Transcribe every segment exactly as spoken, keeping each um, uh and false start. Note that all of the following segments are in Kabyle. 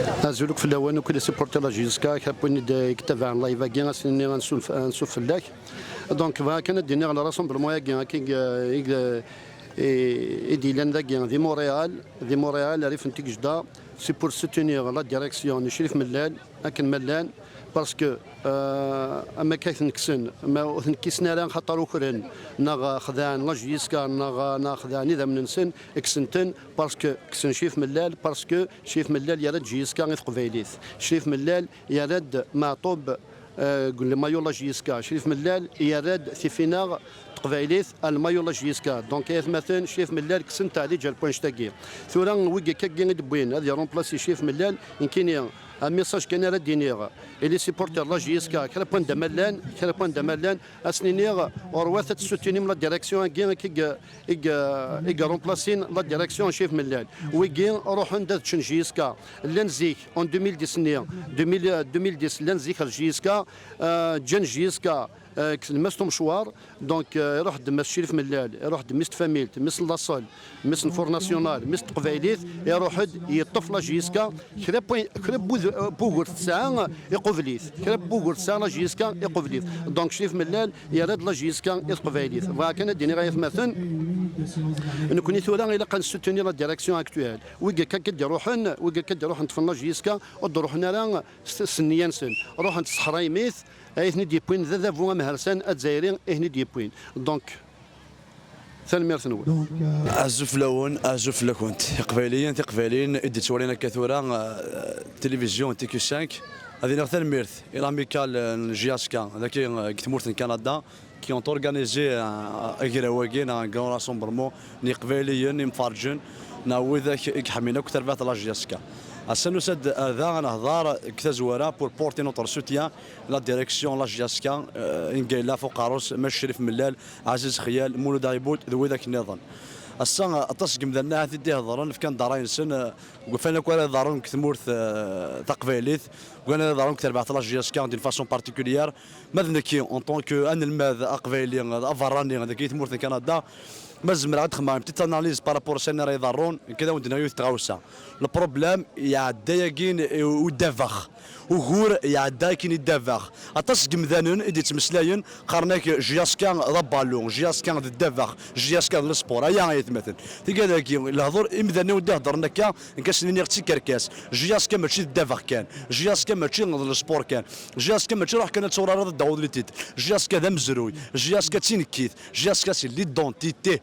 Azul akk fell-awen, akk les supporters la J S K, kra n win i d-, i yettabaɛen live-agi, ad s-nini ansuf, ansuf fell-ak. Donc, bɣiɣ kan ad d-iniɣ le rassemblement-agi, akka i, i, i, i d-yellan dagi, di Montréal, di Montréal, rrif n Tigejda, c'est pour soutenir la direction n Crif Mellal, akken ma llan, parce que, euh, am akka i ten-kksen, ma ur ten-kkisen ara, xaṭer ukren, neɣ xedɛen la J S K, neɣ, neɣ xedɛen idammen-nsen, kksen-ten, parce que kksen Crif Mellal, parce que Crif Mellal yerra-d J S K i teqbaylit. Crif Mellal yerra-d Meɛṭub, euh, deg lmayu la J S K. Crif Mellal yerra-d tifinaɣ teqbaylit a lmayu la J S K. Donc, ay atmaten, Crif Mellal kksen taɛliǧ ar point-agi. Tura, wigi akka i d-wwin ad yerrumplasi Crif Mellal, nekkini, un message kan ara d-iniɣ i les supporters la J S K, kra n wanda ma llan, kra n wanda ma llan, ad sen-iniɣ, ɣurwat ad tessutinim la direction-agi, i, i, i yerrumplasin la direction n Crif Mellal. Wigi ruḥen-d ad ččen J S K. Llan zik, en deux mille dix-nni, deux mille, deux mille dix, llan zik ar J S K, euh, ǧǧan J S K, euh, deg tlemmast umecwar. Donc, euh, iruḥ-d Mass Crif Mellal, iruḥ-d mmi-s n tfamilt, mmi-s n laṣel, mmi-s n Front National, mmi-s n teqbaylit, iruḥ-d, yeṭṭef la J S K, kra n win, kra n wud-, n wugur tesɛa, iqubel-it. Kra n wugur tesɛa la J S K, iqubel-it. Donc, Crif Mellal yerra-d la J S K i teqbaylit. Bɣiɣ kan ad d-iniɣ ay atmaten, nekkni tura ilaq ad nessutuni la direction actuelle. Wigi akka i d-iruḥen, wigi akka i d-iruḥen ṭṭfen la J S K, ur d-ruḥen ara s, s nniya-nsen. Ruḥen s ṣṣeḥra-imi-t, ay ten-id-yewwin d adabu amhersan azzayri i ten-id-yewwin. Donc, tanemmirt-nwen. Azul fell-awen, azul fell-akent. Iqbayliyen, tiqbayliyin i d-yettwalin akka tura, euh, tilivizyu T Q cinq. Ad iniɣ tanemmirt i l'amicale, euh, n J S K, dagi, euh, deg tmurt n Kanada, qui ont organisé, euh, agraw-agi, neɣ un grand rassemblement n Yiqbayliyen imferrǧen, neɣ widak i iḥemmlen akk tarbaɛt n la J S K. Ass-a nusa-d ar da ad nehḍer deg tazwara pour porter notre soutien la direction la J S K, euh, Ngaila ɣef uqerru-s, Mass Crif Mellal, Ɛziz Xyal, Mulud Ɛibud d widak nniḍen. Ass-a, aṭas n yimdanen ahat i d-iheḍren, fkan-d ṛṛay-nsen, euh, deg wayen akk ara iḍerrun deg tmurt, euh, taqbaylit, deg wayen ara iḍerrun deg terbaɛt la J S K d'une façon particulière. Ma d nekki, en tant que anelmad aqbayli, aberrani, deg tmurt n Kanada, ma zemreɣ ad xedmeɣ une petite analyse par rapport s wayen ara iḍerrun, nekk ad awen-d-iniɣ yiwet n tɣawsa. Le problème, iɛedda-yagi i udabex. Ugur iɛedda akken i ddabex. Aṭas n yimdanen i d-yettmeslayen, qqaren-ak J S K d abalu, J S K d ddabex, J S K d lesport. Aya ay atmaten. Tigad-agi, lehdur, imdanen i d-iheddren akka, nekk ad sen-iniɣ d tikerkas. J S K mačči d ddabex kan, J S K mačči d lesport kan, J S K mačči ruḥ kan ad turareḍ ad d-taweḍ les titres. J S K d amezruy, J S K d tinekkit, J S K c'est l'identité.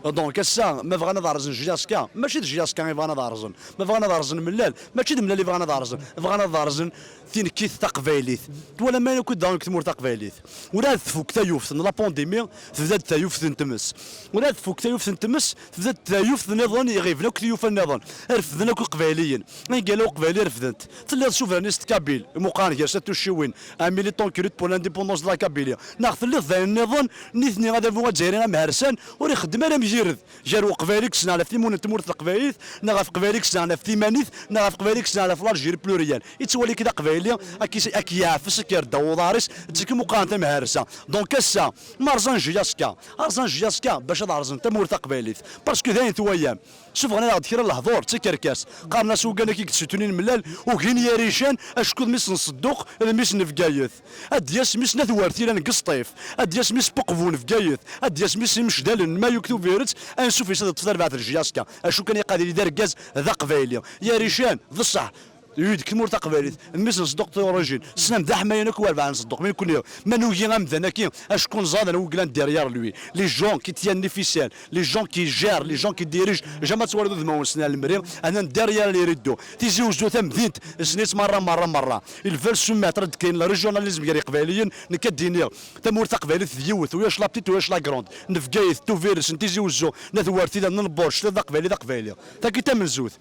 Donc ass-a, ma bɣan ad rẓen J S K, mačči d J S K i bɣan ad rẓen. Ma bɣan ad rẓen Mellal, mačči d Mellal i bɣan ad rẓen. Bɣan ad rẓen tinekkit taqbaylit. Twalam ayen akk i d-ḍerren deg tmurt taqbaylit. Ur ad tfuk tayuft n la pandémie, tebda-d tayuft n tmes. Ur ad tfuk tayuft n tmes, tebda-d tayuft nniḍen, iɣiben akk tiyufa nniḍen. Refden akk iqbayliyen. Angal uqbayli refden-t. Telliḍ souverainiste kabyle, imuqaren gar-sen tucciwin, un militant qui lutte pour l'indépendance de la Kabylie. Neɣ telliḍ d ayen nniḍen, nitni adabu azzayri amhersan, ur ixeddem ara mgired gar uqbayli i yesɛan ɣef timun n tmurt n teqbaylit, neɣ ɣef uqbayli i yesɛan ɣef timanit, neɣ ɣef uqbayli i yesɛan ɣef l'Algérie plurielle. Yettwali-k d aqbayli, ad k-, ad k-yeɛfes, ad k-yerr ddaw uḍar-is, d tigi imuqaren tamhersa. Donc ass-a, ma rẓan J S K, rẓan J S K bac ad rẓen tamurt taqbaylit. Parce que d ayen twayam. Sufɣen-aɣ-d kra n lehdur d tikerkas. Qqaren-as ugan-agi i yettsuttunin Mellal, ugin yarican, acku d mmi-s n Ṣedduq, d mmi-s n Bgayet. Ad d-yas mmi-s n At Wertilan deg Sṭif, ad d-yas mmi-s n Uqbu n Bgayet, ad d-yas mmi-s n Imecdalen n Mayuk Tubiret, ansuf-is ad yeṭṭef tarbaɛt n J S K. Acu kan, iqadil d argaz d aqbayli. Yarican, d ṣṣeḥ. Deg tmurt taqbaylit, d mmi-s n Ṣedduq d'origine, ssnen d aḥmayan akk warbaɛ n Ṣedduq, mi nekkni, ma nugi amdan-agi, acku neẓra d anwa i yellan derrière lui, les gens qui tiennent les ficelles, les gens qui gèrent, les gens qui dirigent, jamais ad twaliḍ udmawen-nsen ar lemri, anan derrière les rideaux. Tizi Uzzu tamdint, ssnen-tt merra, merra, merra. Ils veulent soumettre ad d-kkayen le régionalisme gar Iqbayliyen, nekk ad d-iniɣ, tamurt taqbaylit d yiwet, ulac la petite, ulac la grande, n Bgayet, n Tubiret, n Tizi Uzzu, n At Wertilan, n Lbuṛj, d aqbayli, d aqbayli. Tagi tamenzut.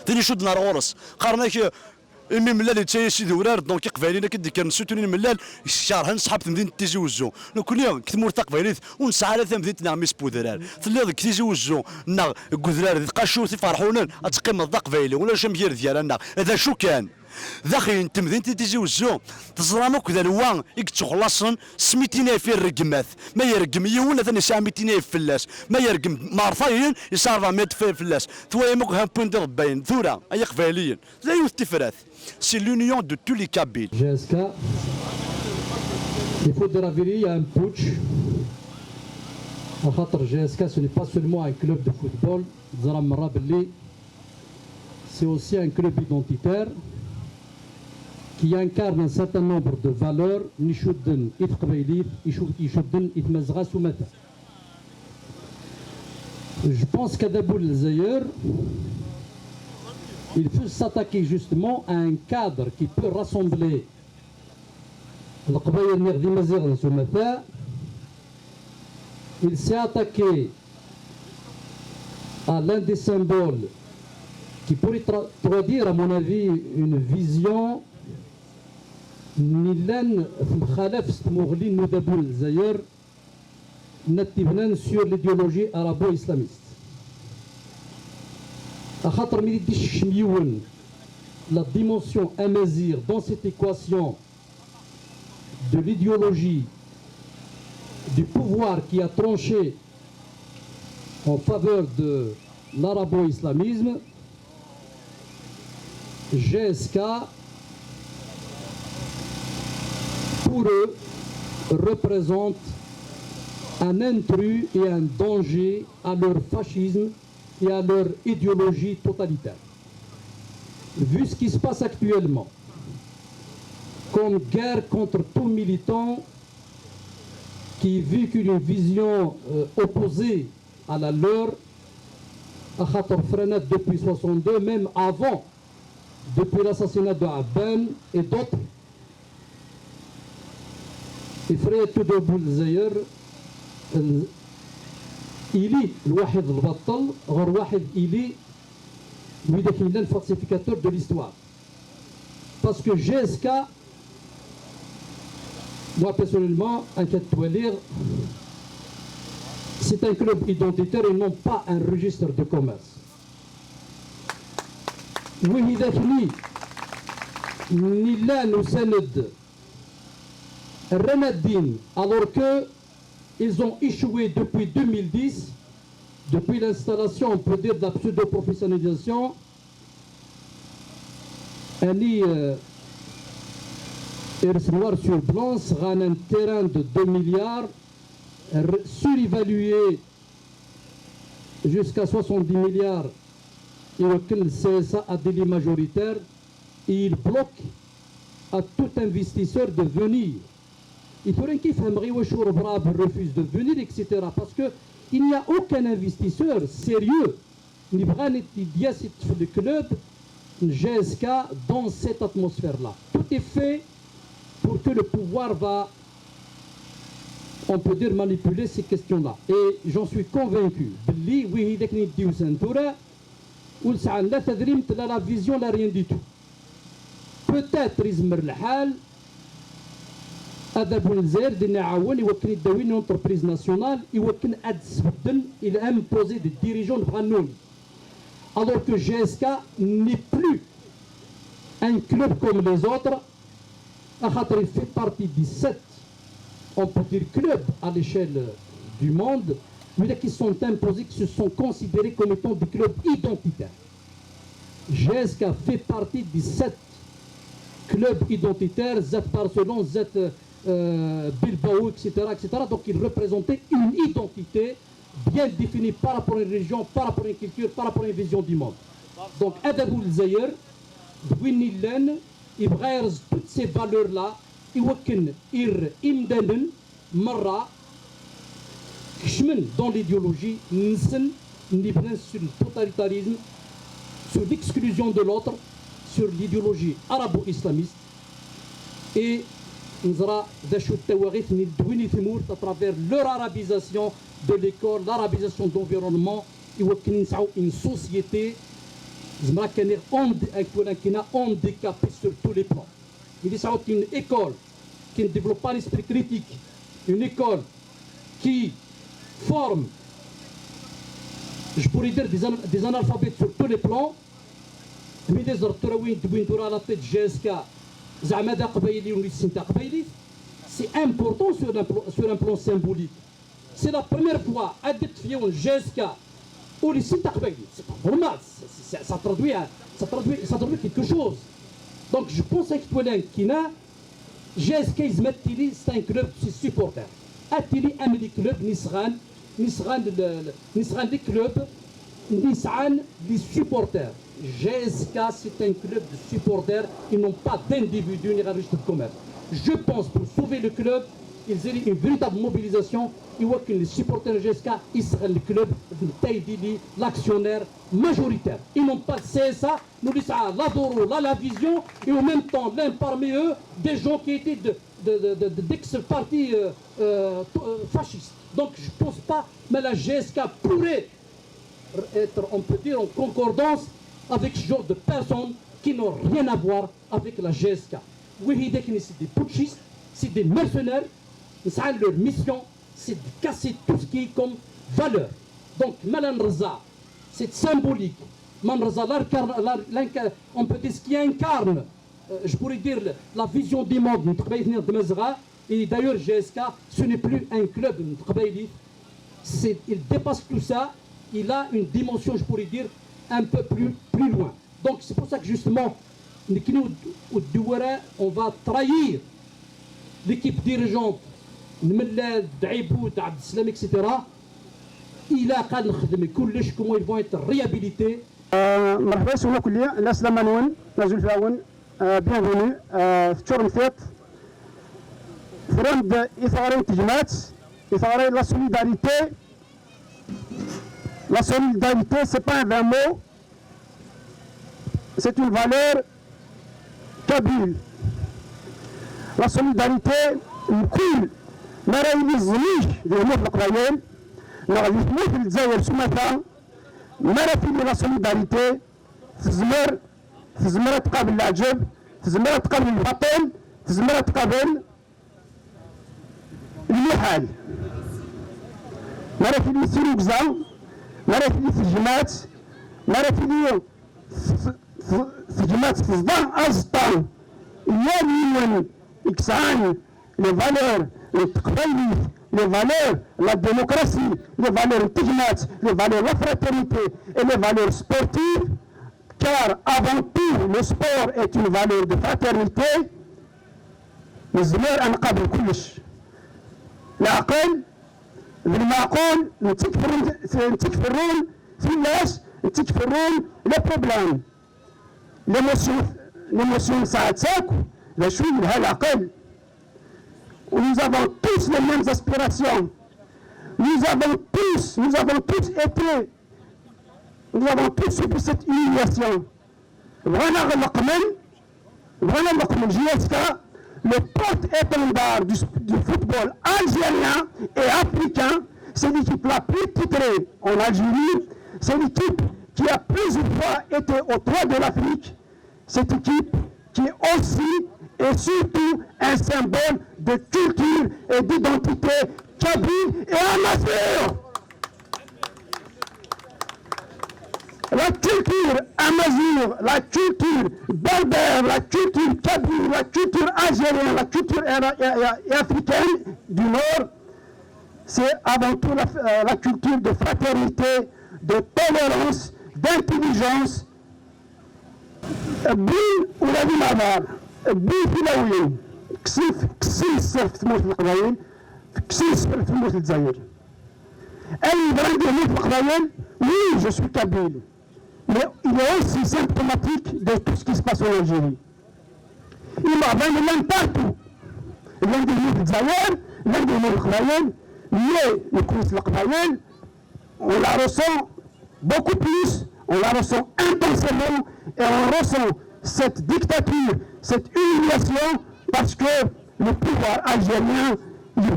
Tin icudden ar ɣur-s. Qqaren-ak, imi Mellal yettawi-as idurar, donc Iqbayliyen akken d-kkren suttunin Mellal, kerhen ṣṣḥab temdint n Tizi Uzzu. Nekkni, deg tmurt taqbaylit, ur nesɛi ara tamdint neɣ mmi-s n wedrar. Telliḍ deg Tizi Uzzu, neɣ deg wedrar, di Tqacurt, Iferḥunen, ad teqqimeḍ d aqbayli, ulac amgired gar-aneɣ. D acu kan, Daxel n temdint n Tizi Wezzu, teẓram akk d anwa i yettxellaṣen s mitinayef i rregmat. Ma yergem yiwen, atan yesɛa mitinayef fell-as. Ma yergem Martayen, yesɛa rebɛemya fell-as. Twayam akk ha n win d iḍebbayen. Tura, ay Iqbayliyen, tella yiwet tifrat. C'est l'union de tous les Kabyles. G S K, il faut dire la vérité, il y a un putsch. Axaṭer G S K, ce n'est pas seulement un club de football. Teẓram merra belli c'est aussi un club identitaire qui incarne un certain nombre de valeurs n icudden i teqbaylit, icu- icudden i tmazɣa s umata. Je pense qu'Adabu n Lezzayer, il faut s'attaquer justement à un cadre qui peut rassembler Leqbayel niɣ d Imaziɣen s umata. Il s'est attaqué à l'un des symboles qui pourrait tra- traduire, à mon avis, une vision n illan temxalaf s tmuɣli n udabu n Lezzayer n at ibnan sur l'idéologie arabo-islamiste. Axaṭer mi d-isekcem yiwen la dimension amazir dans cette équation de l'idéologie du pouvoir qui a tranché en faveur de l'arabo-islamisme, G S K, pour eux, représente un intrus et un danger à leur fascisme et à leur idéologie totalitaire. Vu ce qui se passe actuellement, comme guerre contre tout militant qui véhicule une vision euh, opposée à la leur, axaṭer frana depuis soixante-deux, même avant, depuis l'assassinat de Abban et d'autres, ifra-yat udabu n Lezzayer, l- ili lwaḥid lbaṭel ɣer waḥid ili widak yellan falsificateur de l'histoire. Parce que G S K, moi personnellement, en fait, c'est un club identitaire et non pas un registre de commerce. Widak-nni nillan usan-d rran ad-din, alors que ils ont échoué depuis deux mille dix, depuis l'installation, on peut dire, de la pseudo-professionnalisation. Ani euh, irs noir sur blanc, sɣan un terrain de deux milliards, r- surévalué jusqu'à soixante-dix milliards, et auquel le C S A a délit majoritaire, et il bloque à tout investisseur de venir. Et tura kif Rebra refuse de venir, et cetera. Parce qu'il n'y a aucun investisseur sérieux n ibɣan ad d-yas yeṭṭef le club n G S K dans cette atmosphère-là. Tout est fait pour que le pouvoir va, on peut dire, manipuler ces questions-là. Et j'en suis convaincu, belli widak-nni d-yusan tura, ur sɛan la tadrimt, la la vision, la rien du tout. Peut-être izmer lḥal adabu n Lezzayer ad iɛawen i wakken ad d-awi une entreprise nationale, i wakken ad d-sbedden, il a imposé des dirigeants n bɣan nuni. Alors que G S K n'est plus un club comme les autres, axaṭer il fait partie des sept, on peut dire, clubs à l'échelle du monde, mais qui sont imposés, qui se sont considérés comme étant des clubs identitaires. G S K fait partie des sept clubs identitaires, Z Barcelone, Z euh, Bilbao, et cetera, et cetera. Donc il représentait une identité bien définie par rapport à une région, par rapport à une culture, par rapport à une vision du monde. Donc adabu n Lezzayer, d win illan, ibɣa irez toutes ces valeurs-là, i wakken ir imdanen merra kecmen dans l'idéologie nsen n ibnan sur le totalitarisme, sur l'exclusion de l'autre, sur l'idéologie arabo-islamiste. Et neẓra d acu d tawaɣit n ledwi n tmurt à travers leur arabisation de l'école, l'arabisation d'environnement, i wakken nesɛu une société, zemreɣ kan iɣ, handi-, actuellement, qui est handicapée sur tous les plans. Il s'agit d'une école qui ne développe pas l'esprit critique, une école qui forme, je pourrais dire, des, an- des analphabètes sur tous les plans, Mi d-iẓer tura win d-wwin tura la tête J S K, zeɛma d aqbayli ur yessin taqbaylit, c'est important sur un plan, sur un plan symbolique. C'est la première fois ad d-tefyun J S K ur yessin taqbaylit. C'est pas normal, c'est- c'est- ça traduit, un- ça traduit, ça traduit quelque chose. Donc je pense que tu as un J S K yezmer ad tili c'est un club de ses supporters. Ad tili am les clubs nisɣan, nisɣan le- le- nisɣan les clubs nisɣan les supporters. J S K c'est un club de supporters, ils n'ont pas d'individus ni ɣer de commerce. Je pense pour sauver le club, ils aient une véritable mobilisation, et que les supporters de J S K ils seraient le club, l'actionnaire majoritaire. Ils n'ont pas le C S A, nous les a la Doro, la, la vision, et en même temps, l'un parmi eux, des gens qui étaient de, de, de, de- d'ex-partis euh, euh, to- euh, fascistes. Donc je ne pense pas, mais la J S K pourrait être, on peut dire, en concordance avec ce genre de personnes qui n'ont rien à voir avec la J S K. Oui, c'est des putschistes, c'est des mercenaires, mais ça, leur mission, c'est de casser tout ce qui est comme valeur. Donc, Malan Raza, c'est symbolique. Malan Raza, l'incar- l'in- l'incar- on peut dire ce qui incarne, euh, je pourrais dire, le- la vision du monde, n tqbaylit de Mazra, et d'ailleurs J S K, ce n'est plus un club n tqbaylit, c'est, il dépasse tout ça, il a une dimension, je pourrais dire, un peu plus, plus loin. Donc c'est pour ça que justement, nekkni ur d-, ur d-, on va trahir l'équipe dirigeante, Nmellal, Daiboud, Abdeslam, et cetera. Il a نخدم كلش, comment ils vont être réhabilités. آه، مرحبا يسون كلية، السلام عليكم، نزول فاون، آه، bienvenue، آه، تشورم ثيت. فرند إثارين تجمعت، إثارين la solidarité. La solidarité, c'est pas un vain mot, c'est une valeur kabyle. La solidarité, mkul ma ara yili ẓẓmik di tmurt n Leqbayel neɣ di tmurt n Lezzayer s umata, ma ara tili la solidarité, tezmer, tezmer ad tqabel leɛǧeb, tezmer ad tqabel lbaṭel, tezmer ad tqabel lmuḥal. Ma ara tili tirugza, ma ara tili tejmaɛt, ma ara tili t- t- tejmaɛt teẓḍa aẓeṭṭa, yal yiwen i yesɛan les valeurs n teqbaylit, les valeurs la démocratie, les valeurs n tejmaɛt, les valeurs la fraternité et les valeurs sportives, car avant tout le sport est une valeur de fraternité. Nezmer ad nqabel kullec. Leɛqel d lmeɛqul, nettekferrun, nettekferrun tullas, nettekferrun les problèmes. L'émotion, l'émotion نسعى تساك, d acu yelha leɛqel. Nous avons tous les mêmes aspirations. Nous avons tous, nous avons tous été, nous avons tous subi cette humiliation. Bɣan ad ɣ-leqqmen, bɣan ad leqqmen J S K, le porte-étendard du, du football algérien et africain. C'est l'équipe la plus titrée en Algérie. C'est l'équipe qui a plusieurs fois été au toit de l'Afrique. Cette équipe qui est aussi et surtout un symbole de culture et d'identité kabyle et amazigh. La culture amazigh, la culture berbère, la culture kabyle, la culture algérienne, la culture africaine du Nord, c'est avant tout la, euh, la culture de fraternité, de tolérance, d'intelligence. Wwin ula d imaḍar, wwin tilawin, kksen, kksen sser f tmurt n Leqbayel, kksen sser f tmurt n Lezzayer. Ayen yeḍran di tmurt n Leqbayel, oui, je suis kabyle. Mais il est aussi symptomatique de tout ce qui se passe en Algérie. Imeɣban llan partout. Llan di tmurt n Lezzayer, llan di tmurt n Leqbayel, mais nekkni s Leqbayel, on la ressent beaucoup plus, on la ressent intensément et on ressent cette dictature, cette humiliation parce que le pouvoir algérien, il veut,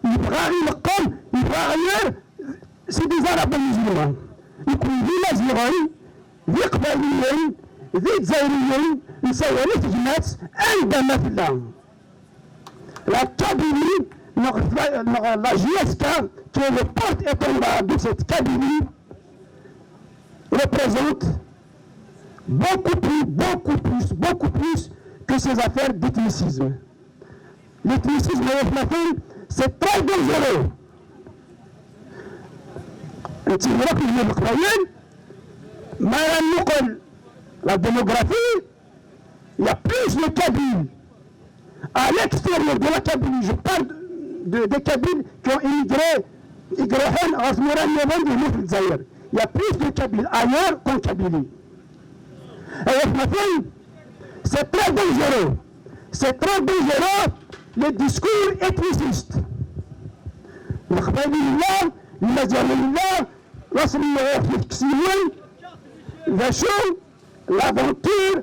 il veut, il veut, c'est des arabes musulmans. Nekkni d imaziɣen, d iqbayliyen, d izzayriyen, nessawal i tegmat anda ma tella. La Kabylie, neɣ, neɣ la J S K, qui est le porte-étendard de cette Kabylie, représente Beaucoup plus, beaucoup plus, beaucoup plus que ces affaires d'ethnicisme. L'ethnicisme, c'est très dangereux. Nti, la démographie, il y a plus de Kabyles à l'extérieur de la Kabylie. Je parle de, des Kabyles qui ont immigré, يروحون غير ثمورة اليمن يموت الجزائر. Il y a plus de Kabyles ailleurs qu'en Kabylie. Et c'est très dangereux. C'est très dangereux, les discours ethnicistes. القبايلي لا، المزاري لا، راس المغرب في الكسيوان. ذا شو؟ L'aventure,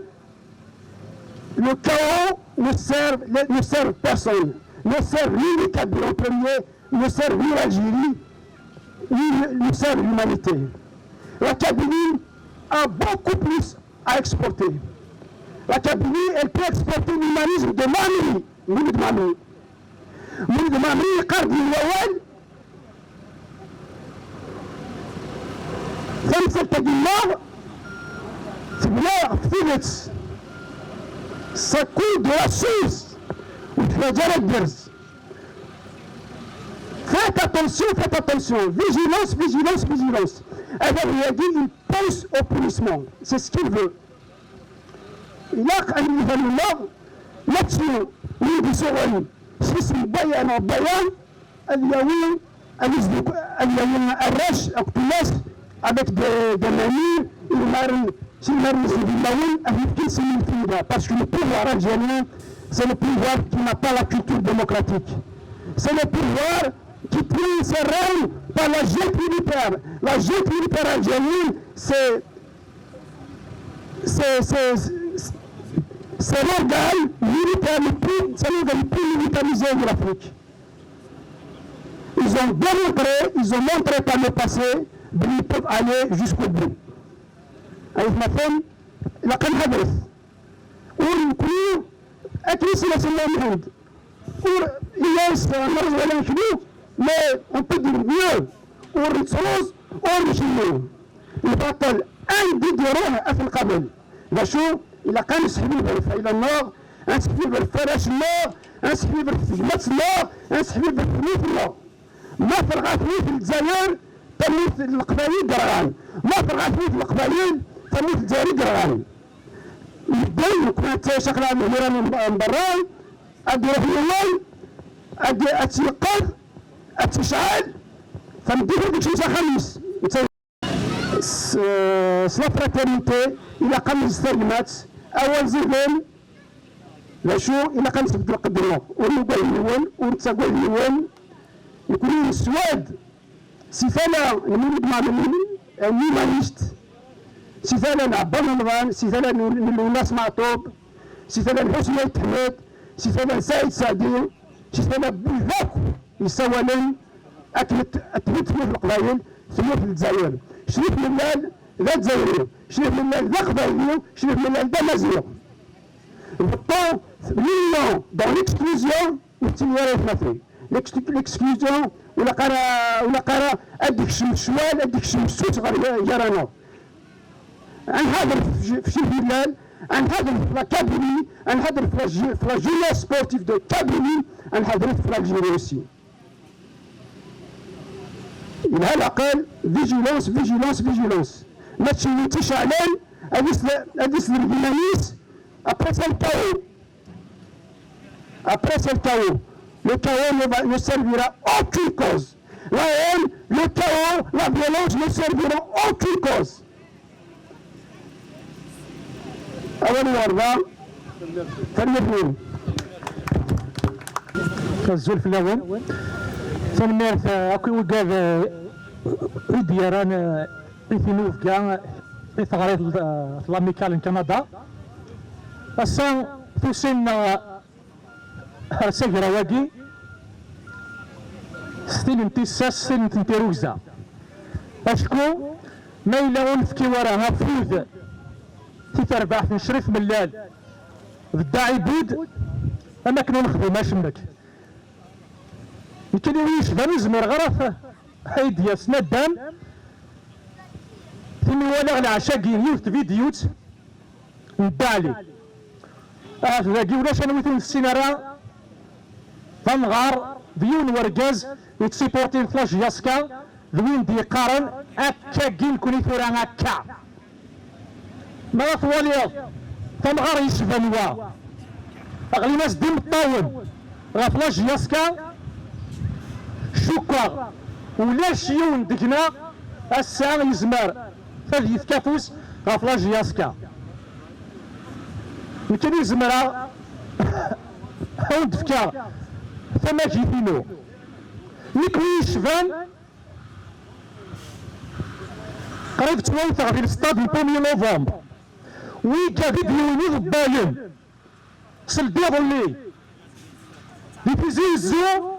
le chaos ne sert, ne sert personne, ne sert ni les Kabyles en premier, ne sert ni l'Algérie, ni ne, ne sert l'humanité. La Kabylie a beaucoup plus à exporter. La Kabylie, elle peut exporter l'humanisme de Mamri, Mouloud Mamri. Mouloud Mamri يقرب من الأول. Tamsalt-agi-nneɣ tebna ɣef tidet. Ça coule de la source. Ur teḥwaǧ ara dders. Faites attention, faites attention. Vigilance, vigilance, vigilance. Adabu-agi, il pousse au pourrissement. C'est ce qu'il veut. Ilaq ad nefhem ula mačči win d-isuɣen s yisem n waya neɣ n waya, ad yawi, ad isduk, ad yawi arrac akked tullas avec des, des menhirs, imaren, s imaren-nsen d imawen, ad yefken s imeftiga. Parce que le pouvoir algérien, c'est le pouvoir qui n'a pas la culture démocratique. C'est le pouvoir qui tient ses rênes par la junte militaire. La junte militaire algérienne, c'est c'est, c'est, c'est, c'est l'organe militaire le plus, c'est l'organe le plus militarisé de l'Afrique. Ils ont démontré, ils ont montré par le passé qu'ils peuvent aller jusqu'au bout. Ayt ma tfehmem, ilaq ad nḥadret. Ur nekni, akken i s-yenna Sidi Mḥend, ur, il laisse un argent à l'inclus, mais on peut dire mieux. Ur nettruẓ, ur ncennu. Lbaṭel anda i d-iruḥ ad t-nqabel. D acu? Ilaq ad nesseḥbiber ɣef ayla-nneɣ, ad nesseḥbiber ɣef warrac-nneɣ, ad nesseḥbiber ɣef tegmat-nneɣ, ad nesseḥbiber ɣef tmurt-nneɣ. Ma terɣa tmurt n Lezzayer, tamurt n Leqbayel i yerɣan. Ma terɣa tmurt n Leqbayel, tamurt n Lezzayer i yerɣan. Medden, nekkni nettɛic aql-aɣ imir-a n berra, ad d-iruḥ yiwen, ad, ad tt-yeqqed, ad tt-yecɛel, tameddit ad d-ikcem s axxam-is. Netta s, s la fraternité, ilaq ad nzet tagmat, awal ẓiden, d acu, ilaq ad nesbedd lqedd-nneɣ. Ur nugad yiwen, ur nettagad yiwen. Nekkni neswad si tala n Mulud Mɛemmri, un humaniste, si tala n Ɛebban Remḍan, si tala n, n Lwennas Meɛṭub, si tala n Ḥusni Ayt Ḥmed, si tala n Saɛid Saɛdi, si tala n wid akk yessawalen akken ad t-, ad tmut tmurt n Leqbayel, tmurt n Lezzayer. Crif Mellal d Azzayri, Crif Mellal d Aqbayli, Crif Mellal d Amaziɣ. Beṭṭu, million dans l'exclusion, ur ttili ara aytmaten. L'ex-, l'exclusion, ur ilaq ara, ur ilaq ara ad d-ikcem ccwal, ad d-ikcem ssus ɣer gar-aneɣ. Ad nḥader f, f Crif Mellal, ad nḥader f la Kabylie, ad nḥader f la je-, f la jeunesse sportive de Kabylie, ad nḥader f l'Algérie aussi. Yelha laqal, vigilance, vigilance, vigilance. Mačči win tt-iceɛlen, ad is-, ad isderg iman-is, après c'est le chaos. Après c'est le chaos. Le chaos ne va, ne servira aucune cause. La haine, le chaos, la violence ne serviront aucune cause. Awal n Rebɛa, tanemmirt-nwen. Azul fell-awen. Tanemmirt, eh, akk i wigad, eh, i d-yerran, eh, i tinubga, i teɣri n, eh, l'Amicale n Kanada. Ass-a, tusin-nneɣ ar usagraw-agi s tin n tissas, s tin n tirrugza. Acku ma yella ur nefki ara afud i terbaɛt n Crif Mellal d Dda Ɛibud, am akken ur nexdim acemmek. Nekkini ur yecban, ur zmireɣ ara ad d-yas naddam. Timi walaɣ lɛecc-agi yiwet tvidyut, n Dda Ɛli. Ahat dagi ulac anwi ur nessin ara, d amɣar, d yiwen n urgaz yettsipurtin la JSK, d win d-yeqqaren akkagi nekni tura akka. Ma twaliḍ tamɣar yecban wa, ɣlin-as-d imeṭṭawen ɣef la JSK, cukkeɣ ulac yiwen deg-neɣ ass-a yezmer ad yefk afus ɣef la JSK. Nekkini zemreɣ ad wen-d-fkeɣ tamagit-inu. Nekk wi yecban qrib ttwawteɣ di lestad n premier novembre. Wigad i d-yiwen iḍebbalen seld iḍelli di Tizi Uzzu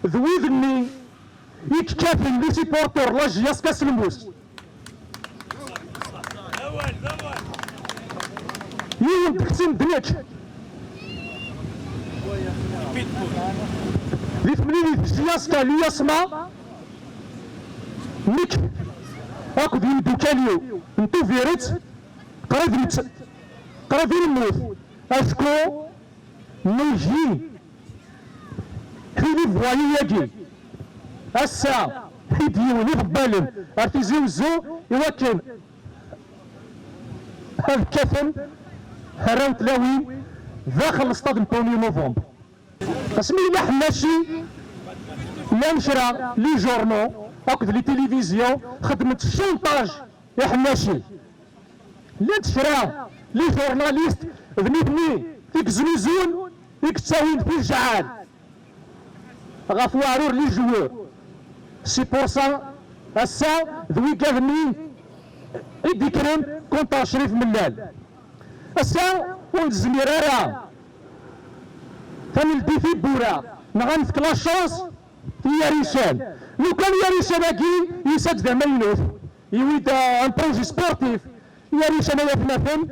d wid-nni i yekkaten di supporter la JSK s lmus. Yiwen deg-sen d nekk. Di temlilit JSK l'USMA, nekk akked yimdukal-iw n Tubiret, qrib nett-, qrib i nemmut, acku nugi i les voyous-agi. Ass-a i d-yiwen iḍebbalen ar Tizi Uzzu i wakken ad kkaten arraw n tlawin daxel lestad n premier novembre. Asmi yella Ḥemmaci, llan kra les journaux akked les télévisions xedment chantage i Ḥemmaci. Llant kra les journalistes d nitni i yeznuzun, i yettawin tijɛal ɣef uɛrur les joueurs. C'est pour ça, ass-a d wigad-nni i d-ikkren contre Crif Mellal. Ass-a ur nezmir ara ad neldi tiwwura neɣ ad nefk la chance i Yarican. Lukan Yarican-agi yusa-d d amaynut, yewwi-d, euh, un projet sportif. Yarican ay atmaten,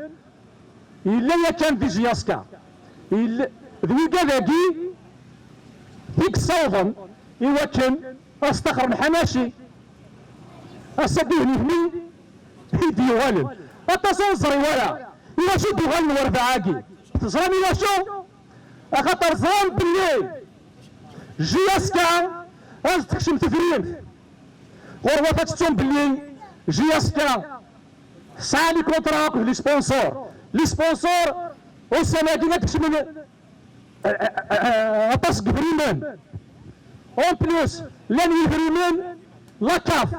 yella yakan di JSK. Yella, d wigad-agi i yessawḍen i wakken ad staxren Ḥamaci. Ass-a d nitni i d-yuɣalen. Aṭas ur neẓri wara. Iwacu d-uɣalen werbaɛ-agi? Teẓram iwacu? Axaṭer ẓran belli JSK ad tekcem tefrimt. Ɣur-wat ad tettum belli JSK tesɛa les contrats akked les sponsors. Les sponsors ussan-agi ad kecmen, eh, eh, eh, aṭas n yidrimen. En plus, llan yidrimen la CAF,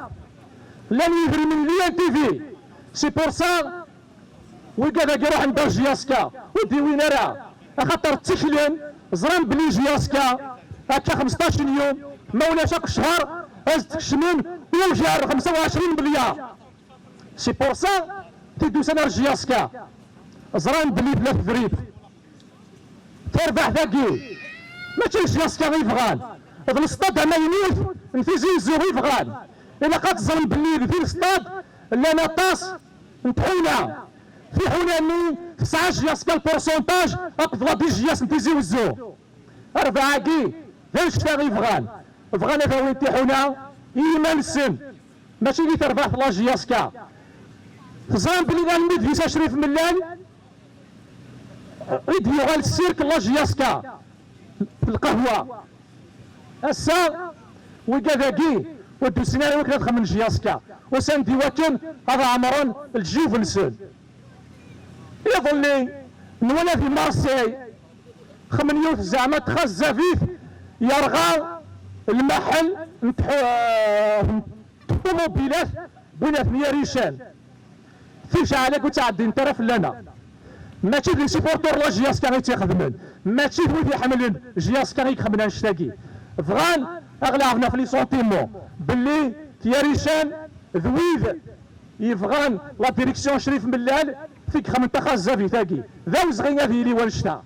llan yidrimen l'I N T V. C'est pour ça, wigad-agi ruḥen-d ar JSK, ur d-iwin ara, axaṭer ttiklen, ẓran belli JSK akka xmesṭac n yum, ma ulac akk ccher, ad kecmen i ujar xemsa u ɛecrin melyar. C'est pour ça, ti d-usan ar JSK, ẓran belli tella tefrimt. Tarbaḥt-agi, mačči d JSK i bɣan, d lestad amaynut n Tizi Uzzu i bɣan. Ilaq ad teẓrem belli di lestad llan aṭas n tḥuna. Tiḥuna-nni tesɛa JSK le pourcentage akked la DGS n Tizi Uzzu. Arbaɛ-agi d annect-a i bɣan. Bɣan ad awin tiḥuna i yiman-nsen, mačči di terbaɛt la JSK. Teẓram belli almi d-yusa Crif Mellal i d-yuɣal ssirk la JSK f lqahwa. Ass-a, wigad-agi ur d-usin ara i wakken ad xedmen JSK. Usan-d i wakken ad ɛemren lǧiyub-nsen. Iḍelli, nwala di Marseille, xemmen yiwet zeɛma txazzabit, yerɣa lmaḥel n tḥu-, n ṭṭumubilat n winat n Yarican. Tijɛal-agi ur ttɛeddint ara fell-aneɣ. Mačči d les supporters la JSK i tt-ixedmen, mačči d wid iḥemmlen JSK i ixedmen annect-agi. Bɣan ad ɣ-leɛben ɣef les sentiments belli Yarican d wid yebɣan la direction Crif Mellal, ti ixedmen taxazzabit-agi. D awezɣi ad yili wannect-a.